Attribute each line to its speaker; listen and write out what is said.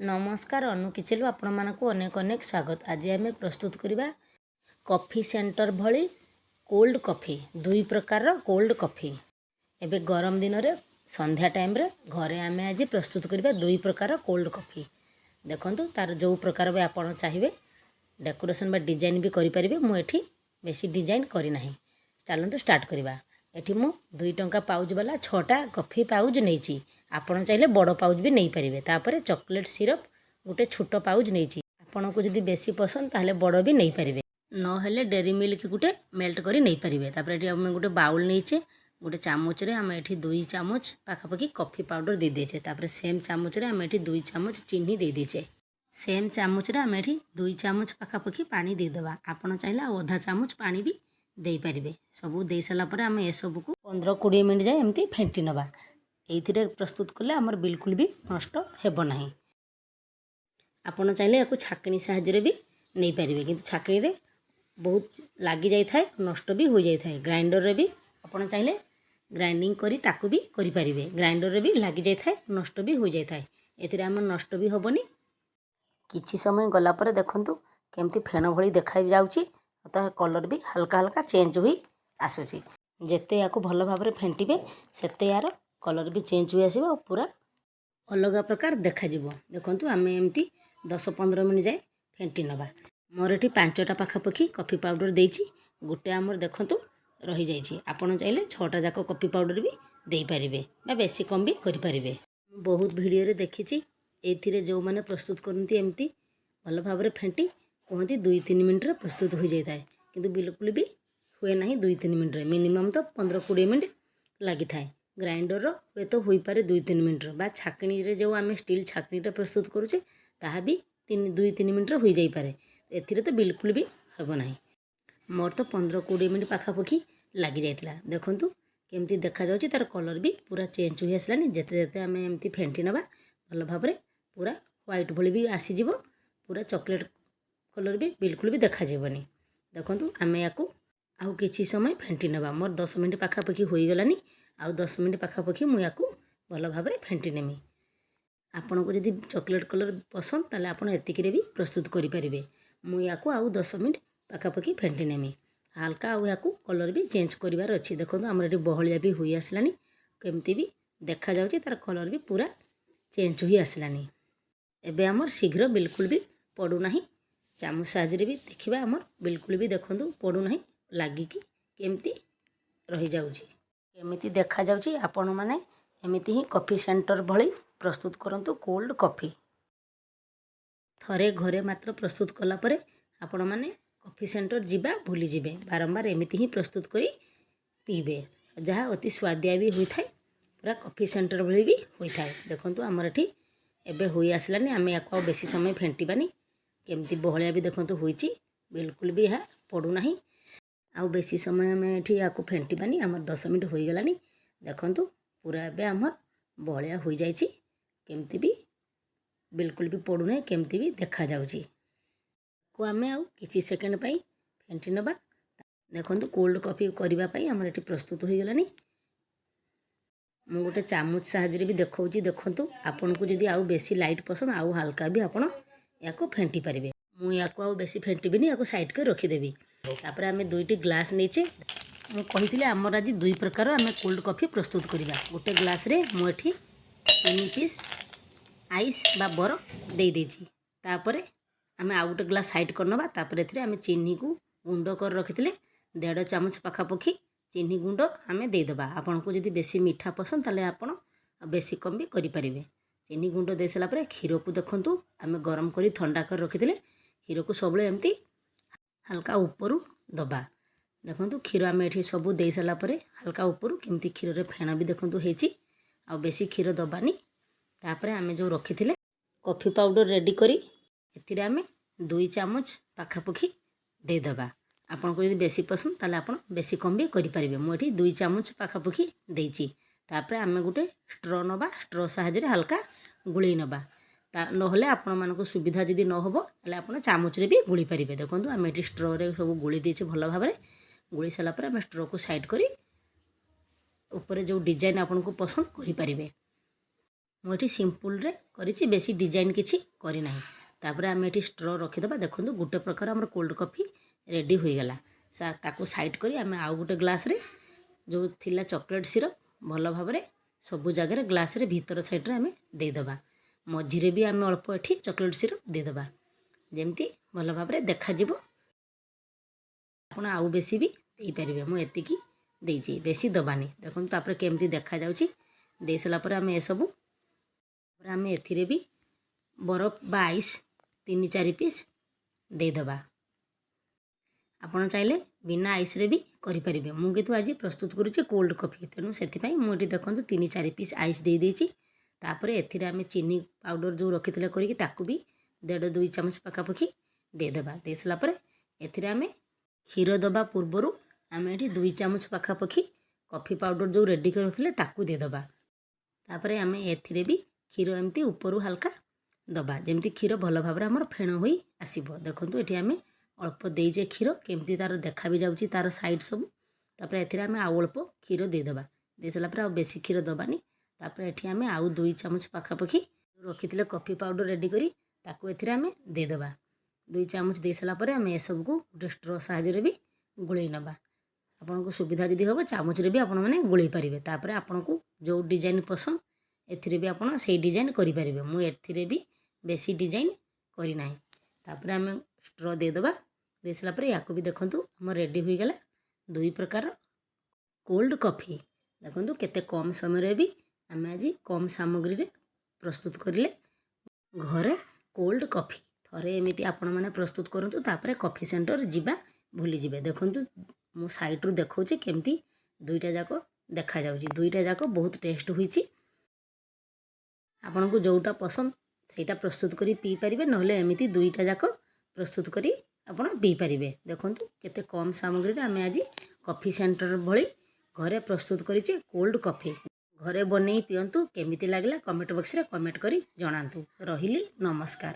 Speaker 1: ନମସ୍କାର, ଅନୁ କିଚେନରୁ ଆପଣମାନଙ୍କୁ ଅନେକ ଅନେକ ସ୍ୱାଗତ। ଆଜି ଆମେ ପ୍ରସ୍ତୁତ କରିବା କଫି ସେଣ୍ଟର ଭଳି କୋଲ୍ଡ କଫି, ଦୁଇ ପ୍ରକାରର କୋଲ୍ଡ କଫି। ଏବେ ଗରମ ଦିନରେ ସନ୍ଧ୍ୟା ଟାଇମ୍ରେ ଘରେ ଆମେ ଆଜି ପ୍ରସ୍ତୁତ କରିବା ଦୁଇ ପ୍ରକାର କୋଲ୍ଡ କଫି। ଦେଖନ୍ତୁ, ତାର ଯେଉଁ ପ୍ରକାର ବି ଆପଣ ଚାହିଁବେ ଡେକୋରେସନ୍ ବା ଡିଜାଇନ୍ ବି କରିପାରିବେ। ମୁଁ ଏଠି ବେଶୀ ଡିଜାଇନ୍ କରିନାହିଁ। ଚାଲନ୍ତୁ ଷ୍ଟାର୍ଟ କରିବା। ଏଠି ମୁଁ 2 ଟଙ୍କା ପାଉଚ୍ ବାଲା ଛଅଟା କଫି ପାଉଚ୍ ନେଇଛି। ଆପଣ ଚାହିଁଲେ ବଡ଼ ପାଉଚ୍ ବି ନେଇପାରିବେ। ତାପରେ ଚକୋଲେଟ୍ ସିରପ୍ ଗୋଟେ ଛୋଟ ପାଉଚ୍ ନେଇଛି। ଆପଣଙ୍କୁ ଯଦି ବେଶୀ ପସନ୍ଦ, ତାହେଲେ ବଡ଼ ବି ନେଇପାରିବେ, ନହେଲେ ଡେରି ମିଲ୍କ ଗୋଟେ ମେଲ୍ଟ କରି ନେଇପାରିବେ। ତାପରେ ଏଠି ଆମେ ଗୋଟେ ବାଉଲ୍ ନେଇଛେ। ଗୋଟେ ଚାମଚରେ ଆମେ ଏଠି 2 ଚାମଚ ପାଖାପାଖି କଫି ପାଉଡ଼ର ଦେଇଦେଇଛେ। ତାପରେ ସେମ୍ ଚାମଚରେ ଆମେ ଏଠି 2 ଚାମଚ ଚିନି ଦେଇଦେଇଛେ। ସେମ୍ ଚାମଚରେ ଆମେ ଏଠି 2 ଚାମଚ ପାଖାପାଖି ପାଣି ଦେଇଦେବା। ଆପଣ ଚାହିଁଲେ ଆଉ ଅଧା ଚାମଚ ପାଣି ବି ଦେଇପାରିବେ। ସବୁ ଦେଇସାରିଲା ପରେ ଆମେ ଏସବୁକୁ 15-20 ମିନିଟ୍ ଯାଏ ଏମିତି ଫେଣ୍ଟି ନେବା। ଏଇଥିରେ ପ୍ରସ୍ତୁତ କଲେ ଆମର ବିଲକୁଲ ବି ନଷ୍ଟ ହେବ ନାହିଁ। ଆପଣ ଚାହିଁଲେ ୟାକୁ ଛାକିଣି ସାହାଯ୍ୟରେ ବି ନେଇପାରିବେ, କିନ୍ତୁ ଛାକିଣିରେ ବହୁତ ଲାଗିଯାଇଥାଏ, ନଷ୍ଟ ବି ହୋଇଯାଇଥାଏ। ଗ୍ରାଇଣ୍ଡରରେ ବି ଆପଣ ଚାହିଁଲେ ଗ୍ରାଇଣ୍ଡିଙ୍ଗ କରି ତାକୁ ବି କରିପାରିବେ। ଗ୍ରାଇଣ୍ଡରରେ ବି ଲାଗିଯାଇଥାଏ, ନଷ୍ଟ ବି ହୋଇଯାଇଥାଏ। ଏଥିରେ ଆମର ନଷ୍ଟ ବି ହେବନି। କିଛି ସମୟ ଗଲା ପରେ ଦେଖନ୍ତୁ, କେମିତି ଫେଣ ଭଳି ଦେଖାଯାଉଛି। ତା କଲର୍ ବି ହାଲକା ହାଲକା ଚେଞ୍ଜ ହୋଇ ଆସୁଛି। ଯେତେ ୟାକୁ ଭଲ ଭାବରେ ଫେଣ୍ଟିବେ, ସେତେ ୟାର କଲର୍ ବି ଚେଞ୍ଜ ହୋଇ ଆସିବ ଆଉ ପୁରା ଅଲଗା ପ୍ରକାର ଦେଖାଯିବ। ଦେଖନ୍ତୁ, ଆମେ ଏମିତି 10-15 ମିନିଟ୍ ଯାଏ ଫେଣ୍ଟି ନେବା। ମୋର ଏଠି ପାଞ୍ଚଟା ପାଖାପାଖି କଫି ପାଉଡ଼ର ଦେଇଛି, ଗୋଟେ ଆମର ଦେଖନ୍ତୁ ରହିଯାଇଛି। ଆପଣ ଚାହିଁଲେ ଛଅଟା ଯାକ କଫି ପାଉଡ଼ର ବି ଦେଇପାରିବେ ବା ବେଶୀ କମ୍ ବି କରିପାରିବେ। ମୁଁ ବହୁତ ଭିଡ଼ିଓରେ ଦେଖିଛି, ଏଇଥିରେ ଯେଉଁମାନେ ପ୍ରସ୍ତୁତ କରନ୍ତି, ଏମିତି ଭଲ ଭାବରେ ଫେଣ୍ଟି କୁହନ୍ତି 2-3 ମିନିଟ୍ରେ ପ୍ରସ୍ତୁତ ହୋଇଯାଇଥାଏ। କିନ୍ତୁ ବିଲକୁଲ ବି ହୁଏ ନାହିଁ 2-3 ମିନିଟ୍ରେ। ମିନିମମ୍ ତ 15-20 ମିନିଟ୍ ଲାଗିଥାଏ। ଗ୍ରାଇଣ୍ଡରର ହୁଏତ ହୋଇପାରେ 2-3 ମିନିଟ୍ର, ବା ଛାକିଣିରେ ଯେଉଁ ଆମେ ଷ୍ଟିଲ୍ ଛାକିଣିଟା ପ୍ରସ୍ତୁତ କରୁଛେ, ତାହା ବି 2-3 ମିନିଟ୍ରେ ହୋଇଯାଇପାରେ। ଏଥିରେ ତ ବିଲକୁଲ ବି ହେବ ନାହିଁ। ମୋର ତ 15-20 ମିନିଟ୍ ପାଖାପାଖି ଲାଗିଯାଇଥିଲା। ଦେଖନ୍ତୁ କେମିତି ଦେଖାଯାଉଛି। ତା'ର କଲର୍ ବି ପୁରା ଚେଞ୍ଜ ହୋଇ ଆସିଲାଣି। ଯେତେ ଯେତେ ଆମେ ଏମିତି ଫେଣ୍ଟି ନେବା ଭଲ ଭାବରେ, ପୁରା ହ୍ୱାଇଟ୍ ଭଳି ବି ଆସିଯିବ, ପୁରା ଚକୋଲେଟ୍ କଲର୍ ବି ବିଲକୁଲ ବି ଦେଖାଯିବନି। ଦେଖନ୍ତୁ, ଆମେ ୟାକୁ ଆଉ କିଛି ସମୟ ଫେଣ୍ଟି ନେବା। ମୋର 10 ମିନିଟ୍ ପାଖାପାଖି ହୋଇଗଲାଣି। ଆଉ 10 ମିନିଟ୍ ପାଖାପାଖି ମୁଁ ୟାକୁ ଭଲ ଭାବରେ ଫେଣ୍ଟି ନେମି। ଆପଣଙ୍କୁ ଯଦି ଚକୋଲେଟ୍ କଲର୍ ପସନ୍ଦ, ତାହେଲେ ଆପଣ ଏତିକିରେ ବି ପ୍ରସ୍ତୁତ କରିପାରିବେ। ମୁଁ ୟାକୁ ଆଉ 10 ମିନିଟ୍ ପାଖାପାଖି ଫେଣ୍ଟି ନେମି ହାଲକା। ଆଉ ୟାକୁ କଲର୍ ବି ଚେଞ୍ଜ କରିବାର ଅଛି। ଦେଖନ୍ତୁ, ଆମର ଏଠି ବହଳିଆ ବି ହୋଇ ଆସିଲାଣି। କେମିତି ବି ଦେଖାଯାଉଛି, ତା'ର କଲର୍ ବି ପୁରା ଚେଞ୍ଜ ହୋଇ ଆସିଲାଣି। ଏବେ ଆମର ଶୀଘ୍ର ବିଲକୁଲ ବି ପଡ଼ୁନାହିଁ। ଚାମଚ ସାହାଯ୍ୟରେ ବି ଦେଖିବା, ଆମର ବିଲକୁଲ ବି ଦେଖନ୍ତୁ ପଡ଼ୁନାହିଁ, ଲାଗିକି କେମିତି ରହିଯାଉଛି, କେମିତି ଦେଖାଯାଉଛି। ଆପଣମାନେ ଏମିତି ହିଁ କଫି ସେଣ୍ଟର ଭଳି ପ୍ରସ୍ତୁତ କରନ୍ତୁ କୋଲ୍ଡ କଫି। ଥରେ ଘରେ ମାତ୍ର ପ୍ରସ୍ତୁତ କଲା ପରେ ଆପଣମାନେ କଫି ସେଣ୍ଟର ଯିବା ଭୁଲିଯିବେ। ବାରମ୍ବାର ଏମିତି ହିଁ ପ୍ରସ୍ତୁତ କରି ପିଇବେ, ଯାହା ଅତି ସୁଆଦିଆ ବି ହୋଇଥାଏ, ପୁରା କଫି ସେଣ୍ଟର ଭଳି ବି ହୋଇଥାଏ। ଦେଖନ୍ତୁ, ଆମର ଏଠି ଏବେ ହୋଇ ଆସିଲାନି। ଆମେ ୟାକୁ ଆଉ ବେଶୀ ସମୟ ଫେଣ୍ଟିବାନି। କେମିତି ବହଳିଆ ବି ଦେଖନ୍ତୁ ହୋଇଛି, ବିଲକୁଲ ବି ଏହା ପଡ଼ୁନାହିଁ। ଆଉ ବେଶୀ ସମୟ ଆମେ ଏଠି ୟାକୁ ଫେଣ୍ଟିବାନି। ଆମର 10 ମିନିଟ୍ ହୋଇଗଲାଣି। ଦେଖନ୍ତୁ, ପୁରା ଏବେ ଆମର ବହଳିଆ ହୋଇଯାଇଛି। କେମିତି ବି ବିଲକୁଲ ବି ପଡ଼ୁନାହିଁ, କେମିତି ବି ଦେଖାଯାଉଛି। କୁ ଆମେ ଆଉ କିଛି ସେକେଣ୍ଡ ପାଇଁ ଫେଣ୍ଟି ନେବା। ଦେଖନ୍ତୁ, କୋଲ୍ଡ କଫି କରିବା ପାଇଁ ଆମର ଏଠି ପ୍ରସ୍ତୁତ ହୋଇଗଲାଣି। ମୁଁ ଗୋଟେ ଚାମଚ ସାହାଯ୍ୟରେ ବି ଦେଖାଉଛି। ଦେଖନ୍ତୁ, ଆପଣଙ୍କୁ ଯଦି ଆଉ ବେଶୀ ଲାଇଟ୍ ପସନ୍ଦ, ଆଉ ହାଲକା ବି ଆପଣ ୟାକୁ ଫେଣ୍ଟି ପାରିବେ। ମୁଁ ୟାକୁ ଆଉ ବେଶୀ ଫେଣ୍ଟିବିନି, ୟାକୁ ସାଇଡ଼୍ କରି ରଖିଦେବି। ତାପରେ ଆମେ ଦୁଇଟି ଗ୍ଲାସ୍ ନେଇଛେ। ମୁଁ କହିଥିଲି, ଆମର ଆଜି ଦୁଇ ପ୍ରକାର ଆମେ କୋଲ୍ଡ କଫି ପ୍ରସ୍ତୁତ କରିବା। ଗୋଟେ ଗ୍ଲାସ୍ରେ ମୁଁ ଏଠି ତିନି ପିସ୍ ଆଇସ୍ ବା ବରଫ ଦେଇଦେଇଛି। ତାପରେ ଆମେ ଆଉ ଗୋଟେ ଗ୍ଲାସ୍ ସାଇଡ଼୍ କରିନେବା। ତାପରେ ଏଥିରେ ଆମେ ଚିନିକୁ ଗୁଣ୍ଡ କରି ରଖିଥିଲେ, ଦେଢ଼ ଚାମଚ ପାଖାପାଖି ଚିନି ଗୁଣ୍ଡ ଆମେ ଦେଇଦେବା। ଆପଣଙ୍କୁ ଯଦି ବେଶୀ ମିଠା ପସନ୍ଦ, ତାହେଲେ ଆପଣ ବେଶୀ କମ୍ ବି କରିପାରିବେ। ଚିନି ଗୁଣ୍ଡ ଦେଇସାରିଲା ପରେ କ୍ଷୀରକୁ ଦେଖନ୍ତୁ, ଆମେ ଗରମ କରି ଥଣ୍ଡା କରି ରଖିଥିଲେ। କ୍ଷୀରକୁ ସବୁବେଳେ ଏମିତି ହାଲକା ଉପରୁ ଦେବା। ଦେଖନ୍ତୁ, କ୍ଷୀର ଆମେ ଏଠି ସବୁ ଦେଇସାରିଲା ପରେ ହାଲକା ଉପରୁ କେମିତି କ୍ଷୀରରେ ଫେଣ ବି ଦେଖନ୍ତୁ ହେଇଛି। ଆଉ ବେଶୀ କ୍ଷୀର ଦେବାନି। ତାପରେ ଆମେ ଯେଉଁ ରଖିଥିଲେ କଫି ପାଉଡ଼ର ରେଡ଼ି କରି, ଏଥିରେ ଆମେ 2 ଚାମଚ ପାଖାପାଖି ଦେଇଦେବା। ଆପଣଙ୍କୁ ଯଦି ବେଶୀ ପସନ୍ଦ, ତାହେଲେ ଆପଣ ବେଶୀ କମ୍ ବି କରିପାରିବେ। ମୁଁ ଏଠି 2 ଚାମଚ ପାଖାପାଖି ଦେଇଛି। ତାପରେ ଆମେ ଗୋଟେ ଷ୍ଟ୍ର ନେବା, ଷ୍ଟ୍ର ସାହାଯ୍ୟରେ ହାଲକା ଗୋଳେଇ ନେବା। ତା ନହେଲେ ଆପଣମାନଙ୍କୁ ସୁବିଧା ଯଦି ନ ହେବ, ତାହେଲେ ଆପଣ ଚାମଚରେ ବି ଗୋଳି ପାରିବେ। ଦେଖନ୍ତୁ, ଆମେ ଏଠି ଷ୍ଟ୍ରରେ ସବୁ ଗୋଳି ଦେଇଛେ। ଭଲ ଭାବରେ ଗୋଳି ସାରିଲା ପରେ ଆମେ ଷ୍ଟ୍ରକୁ ସାଇଡ଼୍ କରି ଉପରେ ଯେଉଁ ଡିଜାଇନ୍ ଆପଣଙ୍କୁ ପସନ୍ଦ କରିପାରିବେ। ମୁଁ ଏଠି ସିମ୍ପୁଲରେ କରିଛି, ବେଶୀ ଡିଜାଇନ୍ କିଛି କରିନାହିଁ। ତାପରେ ଆମେ ଏଠି ଷ୍ଟ୍ର ରଖିଦେବା। ଦେଖନ୍ତୁ, ଗୋଟେ ପ୍ରକାର ଆମର କୋଲ୍ଡ କଫି ରେଡ଼ି ହୋଇଗଲା। ତାକୁ ସାଇଡ଼୍ କରି ଆମେ ଆଉ ଗୋଟେ ଗ୍ଲାସ୍ରେ ଯେଉଁ ଥିଲା ଚକୋଲେଟ୍ ସିରପ୍, ଭଲ ଭାବରେ ସବୁ ଜାଗାରେ ଗ୍ଲାସ୍ରେ ଭିତର ସାଇଡ଼୍ରେ ଆମେ ଦେଇଦେବା। ମଝିରେ ବି ଆମେ ଅଳ୍ପ ଏଠି ଚକୋଲେଟ୍ ସିରପ୍ ଦେଇଦେବା, ଯେମିତି ଭଲ ଭାବରେ ଦେଖାଯିବ। ଆପଣ ଆଉ ବେଶୀ ବି ଦେଇପାରିବେ, ମୁଁ ଏତିକି ଦେଇଛି, ବେଶୀ ଦେବାନି। ଦେଖନ୍ତୁ, ତାପରେ କେମିତି ଦେଖାଯାଉଛି। ଦେଇସାରିଲା ପରେ ଆମେ ଏସବୁ, ତାପରେ ଆମେ ଏଥିରେ ବି ବରଫ ବା ଆଇସ୍ 3-4 ପିସ୍ ଦେଇଦେବା। ଆପଣ ଚାହିଁଲେ ବିନା ଆଇସ୍ରେ ବି କରିପାରିବେ। ମୁଁ କିନ୍ତୁ ଆଜି ପ୍ରସ୍ତୁତ କରୁଛି କୋଲ୍ଡ କଫି, ତେଣୁ ସେଥିପାଇଁ ମୁଁ ଏଠି ଦେଖନ୍ତୁ 3-4 ପିସ୍ ଆଇସ୍ ଦେଇଦେଇଛି। ତାପରେ ଏଥିରେ ଆମେ ଚିନି ପାଉଡ଼ର ଯେଉଁ ରଖିଥିଲେ କରିକି, ତାକୁ ବି 1.5-2 ଚାମଚ ପାଖାପାଖି ଦେଇଦେବା। ଦେଇସାରିଲା ପରେ ଏଥିରେ ଆମେ କ୍ଷୀର ଦେବା ପୂର୍ବରୁ ଆମେ ଏଠି 2 ଚାମଚ ପାଖାପାଖି କଫି ପାଉଡ଼ର ଯେଉଁ ରେଡ଼ି କରି ରଖିଥିଲେ, ତାକୁ ଦେଇଦେବା। ତାପରେ ଆମେ ଏଥିରେ ବି କ୍ଷୀର ଏମିତି ଉପରୁ ହାଲକା ଦେବା, ଯେମିତି କ୍ଷୀର ଭଲ ଭାବରେ ଆମର ଫେଣ ହୋଇ ଆସିବ। ଦେଖନ୍ତୁ, ଏଠି ଆମେ ଅଳ୍ପ ଦେଇଛେ କ୍ଷୀର, କେମିତି ତା'ର ଦେଖା ବି ଯାଉଛି ତା'ର ସାଇଡ଼୍ ସବୁ। ତାପରେ ଏଥିରେ ଆମେ ଆଉ ଅଳ୍ପ କ୍ଷୀର ଦେଇଦେବା। ଦେଇସାରିଲା ପରେ ଆଉ ବେଶୀ କ୍ଷୀର ଦେବାନି। ତାପରେ ଏଠି ଆମେ ଆଉ 2 ଚାମଚ ପାଖାପାଖି ରଖିଥିଲେ କଫି ପାଉଡ଼ର ରେଡ଼ି କରି, ତାକୁ ଏଥିରେ ଆମେ ଦେଇଦେବା। 2 ଚାମଚ ଦେଇସାରିଲା ପରେ ଆମେ ଏସବୁକୁ ଗୋଟେ ଷ୍ଟ୍ର ସାହାଯ୍ୟରେ ବି ଗୋଳେଇ ନେବା। ଆପଣଙ୍କୁ ସୁବିଧା ଯଦି ହେବ, ଚାମଚରେ ବି ଆପଣମାନେ ଗୋଳେଇ ପାରିବେ। ତାପରେ ଆପଣଙ୍କୁ ଯେଉଁ ଡିଜାଇନ୍ ପସନ୍ଦ, ଏଥିରେ ବି ଆପଣ ସେଇ ଡିଜାଇନ୍ କରିପାରିବେ। ମୁଁ ଏଥିରେ ବି ବେଶୀ ଡିଜାଇନ୍ କରିନାହିଁ। ତାପରେ ଆମେ ଷ୍ଟ୍ର ଦେଇଦେବା। ଦେଇସାରିଲା ପରେ ୟାକୁ ବି ଦେଖନ୍ତୁ, ଆମର ରେଡ଼ି ହୋଇଗଲା ଦୁଇ ପ୍ରକାର କୋଲ୍ଡ କଫି। ଦେଖନ୍ତୁ, କେତେ କମ୍ ସମୟରେ ବି ଆମେ ଆଜି କମ୍ ସାମଗ୍ରୀରେ ପ୍ରସ୍ତୁତ କରିଲେ ଘରେ କୋଲ୍ଡ କଫି। ଥରେ ଏମିତି ଆପଣମାନେ ପ୍ରସ୍ତୁତ କରନ୍ତୁ, ତାପରେ କଫି ସେଣ୍ଟର ଯିବା ଭୁଲିଯିବେ। ଦେଖନ୍ତୁ, ମୁଁ ସାଇଡ଼ରୁ ଦେଖାଉଛି କେମିତି ଦୁଇଟା ଯାକ ଦେଖାଯାଉଛି। ଦୁଇଟା ଯାକ ବହୁତ ଟେଷ୍ଟ ହୋଇଛି। ଆପଣଙ୍କୁ ଯେଉଁଟା ପସନ୍ଦ, ସେଇଟା ପ୍ରସ୍ତୁତ କରି ପିଇପାରିବେ, ନହେଲେ ଏମିତି ଦୁଇଟା ଯାକ ପ୍ରସ୍ତୁତ କରି ଆପଣ ପିଇପାରିବେ। ଦେଖନ୍ତୁ, କେତେ କମ୍ ସାମଗ୍ରୀରେ ଆମେ ଆଜି କଫି ସେଣ୍ଟର ଭଳି ଘରେ ପ୍ରସ୍ତୁତ କରିଛେ କୋଲ୍ଡ କଫି। ଘରେ ବନେଇ ପିଅନ୍ତୁ। କେମିତି ଲାଗିଲା, କମେଣ୍ଟ ବକ୍ସରେ କମେଣ୍ଟ କରି ଜଣାନ୍ତୁ। ରହିଲି, ନମସ୍କାର।